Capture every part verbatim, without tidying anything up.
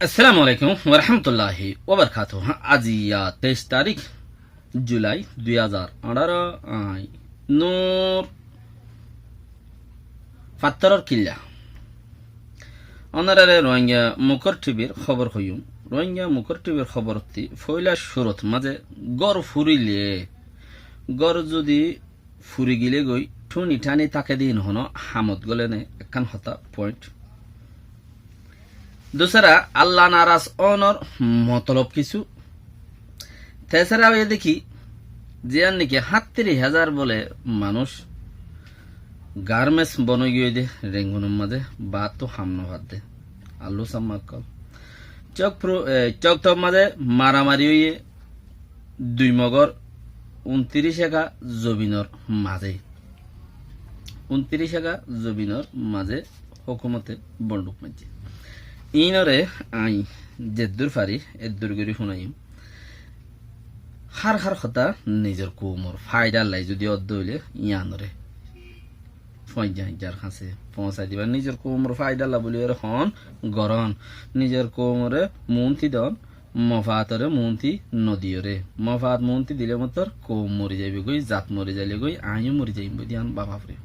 Assalamu alaikum warahmatulláhi wabarakátuhu. Aijja teic tarík Julai dui házar añçáro, añí Nur Fattoror Killa. Ónorare Rohingya Mukor T Vr hóbor hoiyum. Rohingya Mukor T Vr hóborottí foóila cúrut mazé gór fúrile, gór zudi fúri gilé goi, thúni tháni táke de híin honó hamot gólene ekkán hotá, point. Dusára, Allah naras ónor motolob kissú. Tesára óiye de ki, ziyán niki háñttiríc házar bóle manúic garments bon ói giyói de Rengunor mazé, baáttu ham no fadde. Allu samma ókkol. Cók pro-, e, Cóktor mazé maramari óiye, dui mogór untiríc eka zobinor mazé, untiríc eka zobinor mazé hókumote bonduk maijjé. Iínoré añí zeddúr fari eddúr gorí fúnaiyum. Hár hár hotá nizor koumor faidar lai zudi ódde óile yíanoré foóñsa-, jar hañsé foóñsai diba. Nizor koumor faidar lai bóli óre hoón gorón, nizor koumoré muúnti don, mofaatoré muúnti nodiyóre. Mofaat muúnti dile mottor koum mori zaibo goi, zat mori zaile goi, aññí yó mori zaiyum bóli yían báfa foribó.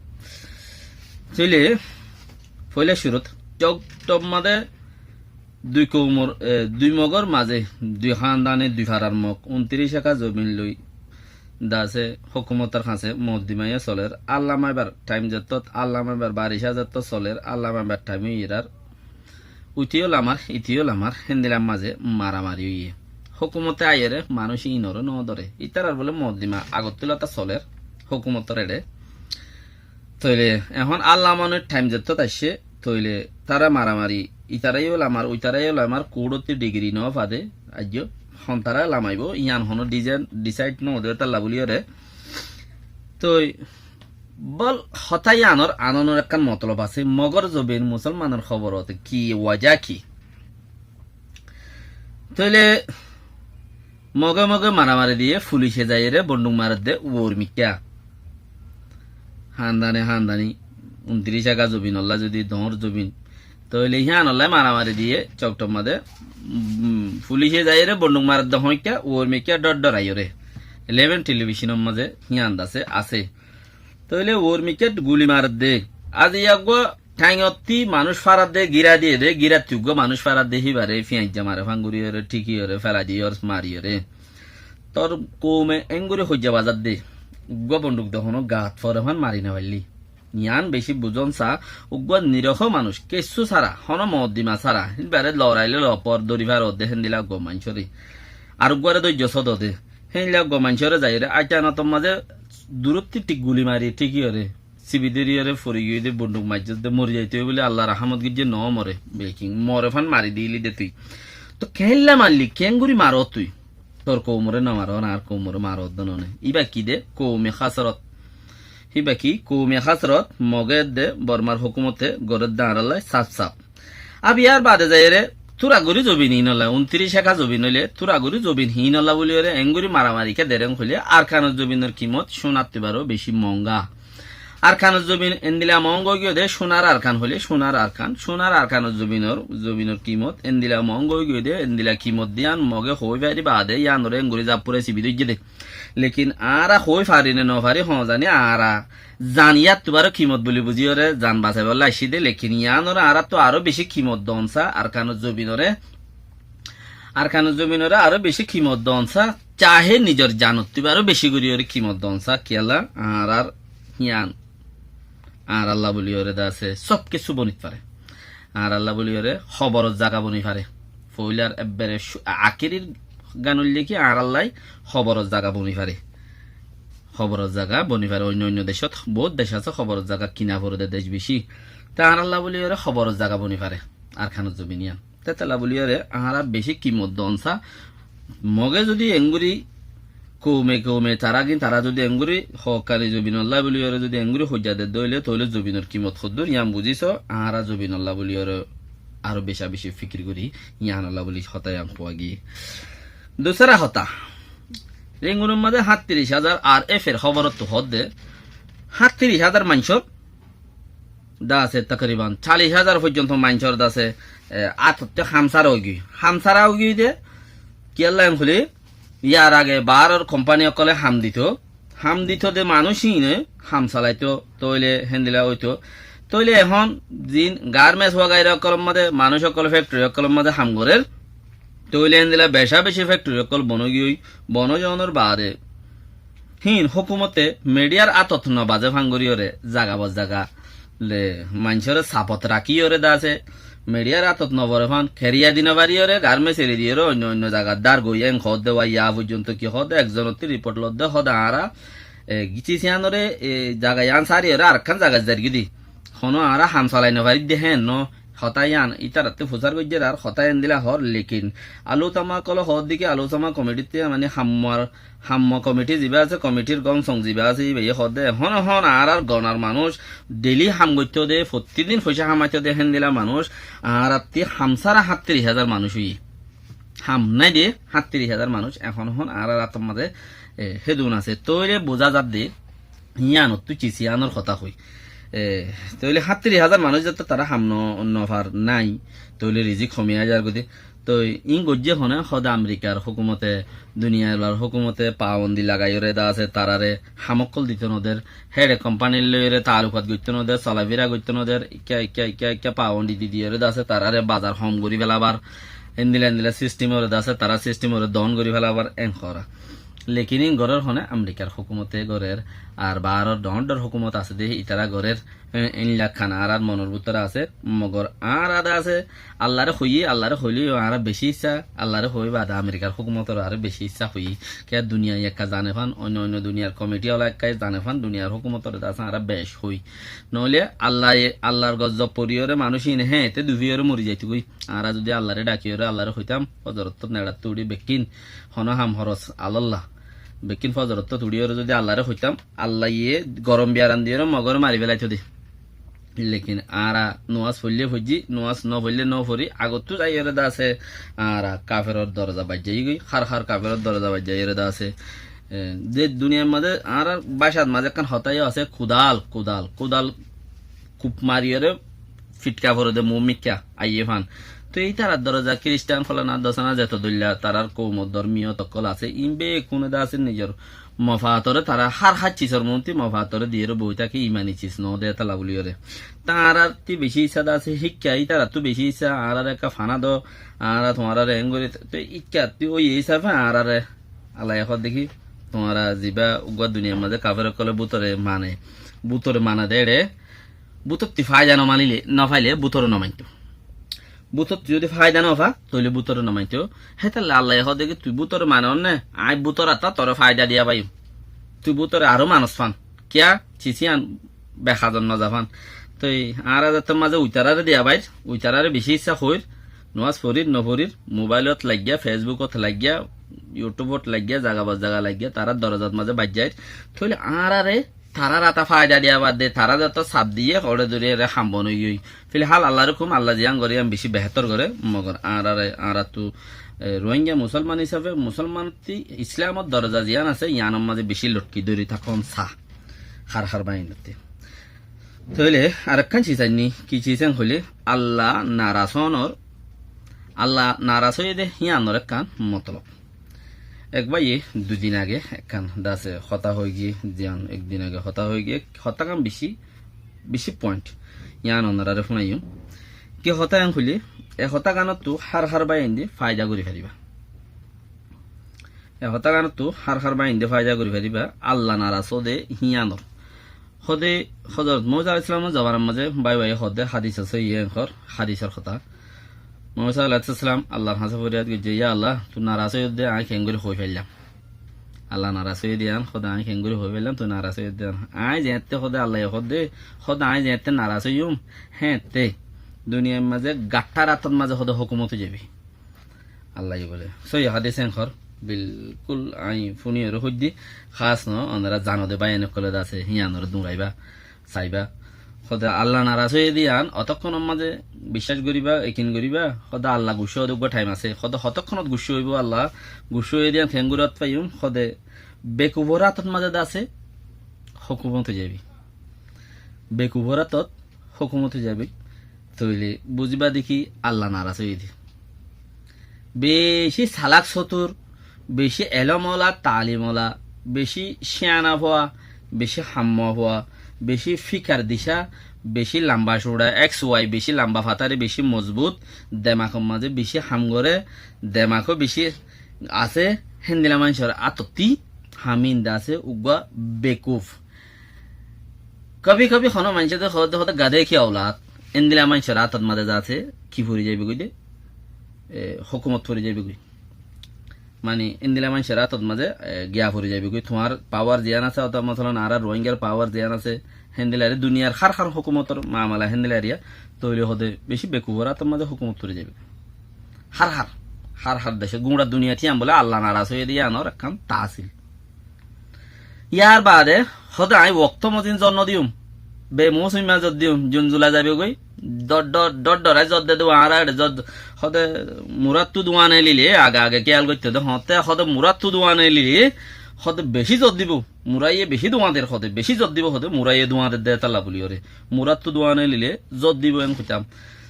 Tóile foóila cúrut Cóktor mazé dui koumor, e, dui mogór mazé, dui hándane, dui farar mog, untiríc eka zobin loi de asé hókumotor hañsé moddimaiya soler. Allah maibar thaim zettót, Allah maibar baricá zettót soler, Allah maibar thaim óiye erár uite yó lamar, ite yó lamar, héndilla mazé maramari óiye. Hókumote aiyóre manúic iínoré no dóre. Ítarar bóle moddima agottú lóta soler hókumotor eçé. Tóile ehón Allah manor thaim zettót aiccé, tóile tará maramari, itará yó lamar, uitará yó lamar, kuúrottí dhigiri no fade, aijjó hontará lamaibó, yían honó dizain, disaid no óde, étalla bóli óre. Toi bol hotá yíanor anonor ekkán motolob asé, mogór zobin musolmanor hóborote ki wajá ki? Tóile Moge moge maramari diyé, fulice zaiyóre bonduk maredde uor mikká. Hándani hándani, untiríc eka zobinolla zodi doóñr zobin, tóile híanolla maramari diyé, Coktor mazé, um, fulice zaiyóre bonduk maredde hoóñikka, uor mikká dhor dhoraiyóre. Eleven televisionor mazé hían dase asé. Tóile uor mikká guli maredde. Azi eggúa Thañottí manúic fáradde, gíra diyé dé, gírattí uggúa manúic fáradde, híbaré fiañijja mare fáñguriyóre, thíkiyóre, félai diyóre, mariyóre. Tor koume éngori hoijja bazar dé, uggúa bonduk de honó gaat fore fán mari no faillí. Yián bicí buzón sa, uggúa nirohó manúic, kessú sára, honó moddima sára, híbaré lorailé lopor dóri faro dé, héndilla uggúa maincóre. Ar uggúare dóijjo sódo dé, héndilla uggúa maincóre zaiyóre, aitanotor mazé durótti thík guli mari, thíkiyóre. Sibi dóri ore fori giyói de bonduk maijjós de mori zaito buli Allar rahámot goijjé no more, bekin more fán mari dili de tui. To keénlla marli, keéngorí maró tui? Tor koumoré no maró, ar koumoré maró de none. Íba ki de? Koume hásrot. Íba ki? Koume hásrot, Mogé de, Bormar hókumote goré de añárálla saf saf. Ab yar bade zaiyóre, tura gorí zobin hínolla, untiríc eka zobin óile, tura gorí zobin hínolla buli ore, engori maramari ke dereng hoilé, Arkanor zobinor kimot cúnar tuibaró bicí monga. Arkanor zobin endilla monga ói giyé de, cúnar Arkan hoilé, cúnar Arkan, cúnar Arkanor zobinor, zobinor kimot endilla monga ói giyé de, endilla kimot diyan Mogé hoi fari bade, yianore engori zappure sibi dóijje de. Lekin añára hoi fari ne no fari, hoó zani añára zan yáttu baró kimot buli buziyóre zan basaibólla aiccí de, lekin yiánore añáráttu aró bicí kimot don sa, Arkanor zobinore, Arkanor zobinore aró bicí kimot don sa, cahe nizor zanottú baró bicí goríyóre kimot don sa, kiyólla añárar yián añárálla buliyóre de asé, sób kessú bonit fare. Añárálla buliyóre hoboror zaga boni fare. Foilar ebbere cu-, a-, akérir gan óilde ki añárállai hoboror zaga boni fare. Hoboror zaga boni fare. Oinno oinno decót, bout dec asé hoboror zaga kina fore de dec bicí. Te añárálla buliyóre hoboror zaga boni fare. Arkanor zobin yián. Te tela buliyóre añára bicí kimot don sa. Mogé zodi engori koume koume tará gin tará zodi engori hokkani zobinolla buliyóre zodi engori hoijja de dóile, tóile zobinor kimot hoddúr yián buzí so, añára zobinolla buliyóre aró beca bicí fikir gorí, yiánolla buli hotá yián hoó giyé. Dusára hotá, Rengunor mazé háñttiríc házar, ar efer hoborottu hoó de, háñttiríc házar maincór de asé, takriban callic házar foijjonto maincór de asé, e, átottú ham sára óigiyoi. Ham sára óigiyoi de, kiyólla en hoilé, yar age baáror kompani ókkole ham dito, ham dito de manúic híine ham salaito, tóile héndilla óito. Tóile ehón zin garments wagaira ókkolor mazé, manúic ókkol fektori ókkolor mazé ham gorér, tóile héndilla beca beci fektori ókkol bon óigiyoi, bon ói zonor baade híin hókumote midiyar átot no bazé fán goríyoré zaga bor zaga le maincóre sapot rakíyoré de asé, midiyar átot no fore fán, keriya di no faríyoré, garments eri diyoré oinno oinno zagat dár goi en hoódde, wá ya foijjonto ki hoódde, ekzonottú riport lodde hoódde añára, e, gici siyanoré, e, zaga yián sáriyoré arekkán zagat zairgói de. Honó añára ham salai no farídde héen no, hotá yián ítarattú fusár goijjér ar hotá endilla hoór, lekin alutama ókkole hoódde ki alutama komitítte mani hammar Hammo komiti ziba asé, komitir gom song ziba asé, íbaye hoódde, ehón ehón añárar gonar manúic, deili ham goittó de, fottí din foicá hamaitó de, héndilla manúic, añárattí ham sára háñttiríc házar manúic óiye. Ham nái de, háñttiríc házar manúic, ehón ehón añárar átor mazé, e, hédun asé. Tóile buzá zadde, yíanottú cici anor hotá hoi. E, tóile háñttiríc házar manúic zettó tará ham no, no far nái, tóile rizík homi aizar goi de. Toi iín goijjé hone, hóde Amerikar hókumote, duniyalar hókumote pabondi lagaiyóre de asé, taráre ham ókkol dito no der, héçe kompanir loiyóre taallukat goittó no der, solafira goittó no der, ikká, ikká, ikká, ikká pabondi di diyoré de asé, taráre bazar hom gorí felabar, endilla endilla sistem ore de asé, tará sistem ore don gorí felabar, en hora. Lekin iín gorér hone Amerikar hókumote gorér, ar baáror dhoóñr dhoóñr hókumot asé de, itará gorér, e, iín lakkán añárar monor bútore asé, mogor añára de asé, Allaré hoiyí, Allaré hoilé yó añára bicí issá, Allaré hoói baade Amerikar hókumotor aró bicí issá hoiyí. Kiyá duniyai ekka zane fán, oinno oinno duniyar komiti ola ekka zane fán, duniyar hókumotor de asé añára bec hoói. Noóile Allaye, Allar gozzob poriyóre manúic híine héeñte dufiyoré mori zaitogói. Añára zudi Allaré dhakiyóre Allaré hoitám, fozorottót neçattú uçí bekkín honó ham horos alalla. Bekkín fozorottót uçíyoré zudi Allaré hoitám, Allaye gorom biyaran diyoré mogoré mari felaitó de. Lekin añára nomás foillé foijjí, nomás no foillé no fori, agottú zaiyóre de asé, añára kaferor doroza baijjaiyí goi, hár hár kaferor doroza baijjaiyóre de asé. E, ze duniyar mazé añárar bácar mazé ekkán hotá yó asé, kudal, kudal, kudal kuf mariyóre fitka fore de muúmikká aiyé fán. Toi ítarar doroza Kiristan folana dosana zeto dóilla tarár koumor dormiyot ókkol asé, iín bekkúne de asé nizor mofaatore tará hár hár cisor muúnti mofaatore diyóre boi táke, imani cis no de étala buliyóre. Te añárattí bicí issá de asé híkka, ítarattú bicí issá, añáráre ekka fana do, añára tuáñráre eén gorí, te ikkattí óiye hísafe añáráre Allaye hoódde ki, tuáñra zibá uggúa duniyar mazé kafer ókkole bútore mane, bútore mane de éçe, bútottí faida no malile, no faile bútore no maintó. Bútottí zudi faida no fa, tóile bútore no maintó. Hétolla Allaye hoódde ki, tui bútore mane onne, aññí bútor attá tore faida diya faiyum. Tui bútore aró manus fan. Kiyá? Cis yián behazor no za fan. Toi añára zettó mazé uitaráre diya fair, uitaráre bicí issá hoir, nomás forir, no forir, mobailot laiggá, Facebookot laiggá, YouTubeot laiggá, zaga bor zaga laiggá, tarár dorozat mazé baijjair. Tóile añáráre tarár attá faida diya bade, tará zettó saf diyé, hoçé dóri ere ham bon óigiyoi. Filhál Allar hukum, Alla ziyán goré yián bicí behétor goré, mogor añáráre, añáráttu, e, Rohingya musolman hísafe, musolmanottí Islamor doroza ziyán asé, yiánor mazé bicí lotki dóri tákon sa. Hár hár báindottí. Tóile arekkán cis ainní, ki cis en hoilé, Alla naras ónor, Alla naras óiye dé híanor ekkán motolob. Ek báiye dui din age ekkán de asé hotá hoigiyé, ziyán ek din age hotá hoigiyé, hotágan bicí, bicí point. Yián onoráre fúnaiyum. Ki hotá yián hoilé, e hotáganottú hár hár báiyaindé faida gorí faribá. E hotáganottú hár hár báiyaindé faida gorí faribá, Alla naras óde híanor. Hóde Hozorot Musa aláihissalamor zobanar mazé bái báiye hoódde hádis asé, yián hoór hádisor hotá. Musa aláihissalam Allar hañsé foriyad goijjé, "Ya Allah, tui naras óiyodde aññí keéngorí hoói faillám?" Alla naras óiye de yián, hóde aññí keéngorí hoói faillám, tui naras óiyodde yián. Aññí zeéñtte hóde Allaye hoódde, hóde aññí zeéñtte naras óiyum, héeñtte duniyair mazé gatthár átot mazé hóde hókumot ói zaibi. Allaye bóle. Sóiyi hádis en hoór, bilkúl aññí fúniyoré hoóiddi, hás no, onorá zano de báiyain ókkole de asé, híanoré duñraibá, saibá. Hóde Alla naras óiye de yián, otókkonor mazé biccác goríba, ekin goríba, hóde Alla guccá óde uggúa thaim asé, hóde hotókkonot guccá óibo Alla, guccá óiye de yián keéngorí ót faiyum, hóde bekufor átot mazé de asé, hókumot ói zaibi. Bekufor átot hókumot ói zaibi. Tóile buzíba de ki Allah naras óiye de. Beci salak sotur, beci elom ola, talim ola, beci cíana fua, beci hamma fua, beci fikar disa, beci lamba cura, X Y, beci lamba fatari, beci mozbut, demakor maze beci ham gore, demakó beci asé, héndila maincór átottí ham inde asé, uggúa bekuf. Kabi kabi hono maincé de hoó de, hoó de gadé ki aulad, endila maincór átot maze zasé ki fori zaibo goi de, e, hókumot fori zaibo goi. Mani endila maincór átot maze, e, giya fori zaibo goi. Tuáñr pawar ziyán asé, ótaba mosolan añára Rohingyar pawar ziyán asé, héndila re duniyar hár hár hókumotor mamala héndila re, tóile hoó de beci bekufor átot maze hókumot fori zaibo goi. Hár hár, hár hár dece, gura duniyat yián bole Allah naras óiye de yiánor ekkán tasil. Yar baade hoó de añí wokto mozin zot no diyum, bemusuimma zot diyum, zunzula zaibo goi, dor dor, dor dorai zot de duwa, añára eçe zot, hoó de murattú duwa no lile, age age kiyal goitto de, hoóte hoó de murattú duwa no lile, hoó de beci zot dibo, muraiye beci duwa der hoó de, beci zot dibo hoó de, muraiye duwa der de talla buli ore, murattú duwa no lile zot dibo en hoitam.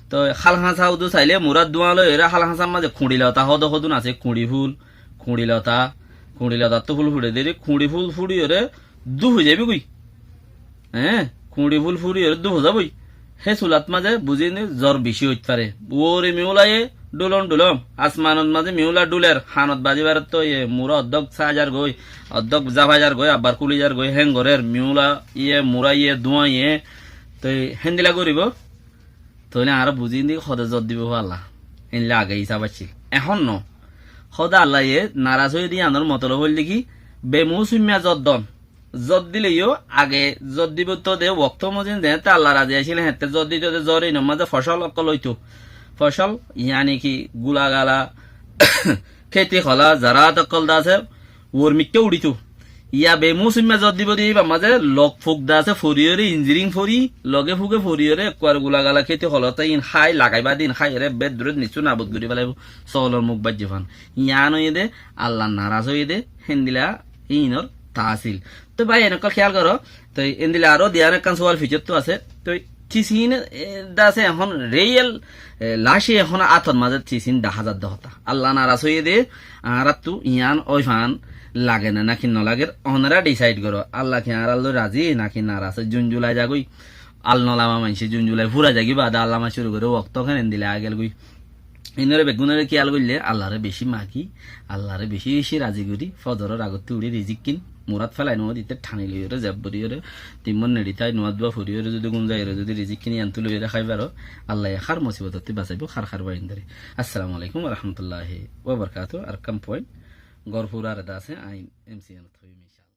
Toi hálhasa udu saile murat duwa loi ore hálhasar maze kuñçi lota hoó de hodun asé, kuñçi ful, kuñçi lota, kuñçi lotattú ful furi deri, kuñçi ful furi ore duf ói zaibo goi. Eé, kuñçi ful furi ore duf ói zaibo goi. Hé sulat maze buzi ni zor beci óit fare. Uore miulaye dhulom dhulom, asmanot maze miula dhuler, hanot bazi barottó iye mura oddok sai zar goi, oddok zafai zar goi, abbar kuli zar goi, héngorer miula iye, mura iye, duwa iye. Toi héndila goribo. Tóile añára buzi indi hoó de zot dibo Allah. Endila age isab accíl. Ehón no. Hoó de Allah ye naras óiye de yiánor motolob óilde ki, bemusuimma zot don. Zot dile yo age zot dibo to de wokto mozin zeéñtte Allah razi accíl, héñtte zot dito de, zor inor maze fosol okkol óito. Fosol, yani ki gulagala, kéti hola, zaraat okkol de asé, uor mikká uçito. Iya bemusuimma zot dibo de, ibar maze lok fuk de asé, fori ore, inziring fori, loge fuge fori ore, ekkuar gulagala kéti holota in hái, lagaiba din hái ore, bed duret nissú nabud gori felaibo, solor muk baijje fan. Yián óiye de, Allah naras óiye de, héndila inor tasil. Toi bái, en okkol kiyal goro, toi endila aró diyan ekkán sual fijottú asé, toi Tisin, e, de asé ehón real, e, laci ehón átot maze Tisin dahá zar de hotá. Allah naras óiye de, añárattú yián ói fan lage na naki no lager, onora decide goro. Allah ki añárar loi razi naki naras, zunzulai zagoi. Al nolama maincé zunzulai fura zagi bade Allah ma curu gore wokto kene endila agel goi. Inore beggúnore kiyal goille, Allahre beci magi, Allahre beci beci razi gori, fozoror agottú uçí rizikkin murat felai no dite thani loiyore, zeb boriyore, timmon neçi tai, nuwa duwa foriyore, zodi gunzaiyore, zodi rizikkin iyantu loiyore hái faro, Allaye hár musibotottú basaibo, hár hár baindore. Assalamu alaikum wa rahmatullahi wa barakatuhu. Ar kam point, gor furare de asé, ain M C N ot hoiyum, inshallah.